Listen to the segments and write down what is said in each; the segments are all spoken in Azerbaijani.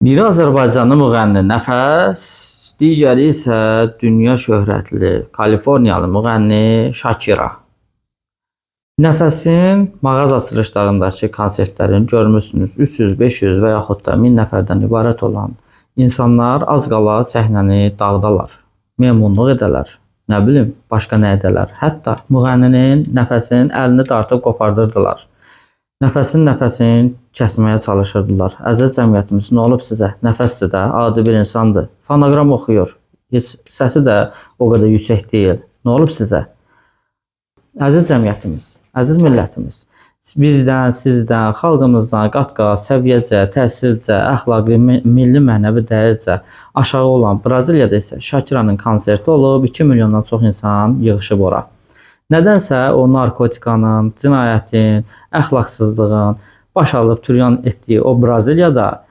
Biri Azərbaycanlı müğənni Nəfəs, digəri isə dünya şöhrətli Kaliforniyalı müğənni Shakira. Nəfəsin mağaza açılışlarındakı konsertlərini görmüsünüz. 300, 500 və yaxud da 1000 nəfərdən ibarət olan insanlar az qala səhnəni dağıdalar, meymunluq edələr. Nə bilim, başqa nə edələr. Hətta müğənninin Nəfəsin əlini dartıb qopardırdılar. Nəfəsin kəsməyə çalışırdılar. Əziz cəmiyyətimiz, nə olub sizə? Nəfəsdir də, adi bir insandır. Fonoqram oxuyur. Heç səsi də o qədər yüksək deyil. Nə olub sizə? Əziz cəmiyyətimiz, əziz millətimiz, bizdən, sizdən, xalqımızdan qat-qat səviyyəcə, təhsilcə, əxlaqi, milli mənəvi dəyərcə aşağı olan Braziliyada isə Şakiranın konserti olub, 2 milyondan çox insan yığışıb ora. Nədənsə o narkotikanın, cinayətin, əxlaqsızlığın baş alıb türyan etdiyi o Braziliyada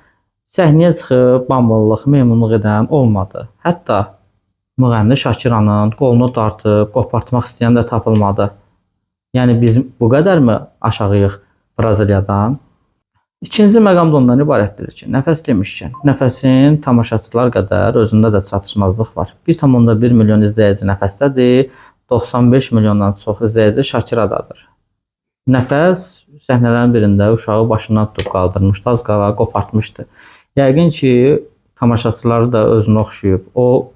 səhnəyə çıxıb bambıllıq, meymunluq edən olmadı. Hətta müğənni Şakiranın qolunu dartıb qopartmaq istəyən də tapılmadı. Yəni biz bu qədərmi aşağıyıq Braziliyadan? İkinci məqam da ondan ibarətdir ki, Nəfəs demişkən, Nəfəsin tamaşaçılar qədər özündə də çatışmazlıq var. 1,1 milyon izləyici Nəfəsdədir, 95 milyondan çox izləyici Şakiradadır. Nəfəs səhnələrin birində uşağı başından tutub qaldırmışdı, az qala qopartmışdı. Yəqin ki, tamaşaçıları da özünə oxşayıb. O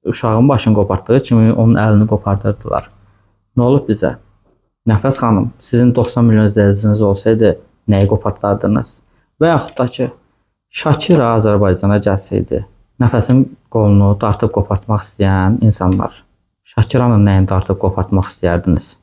uşağın başını qopartdığı kimi onun əlini qopardırdılar. Nə olub bizə? Nəfəs xanım, sizin 90 milyon izləyiciniz olsaydı nəyi qopartardınız? Və yaxud da ki, Şakira Azərbaycana gəlsəydi, Nəfəsin qolunu dartıb qopartmaq istəyən insanlar, Şakiranın nəyini dartıb qopartmaq istəyərdiniz?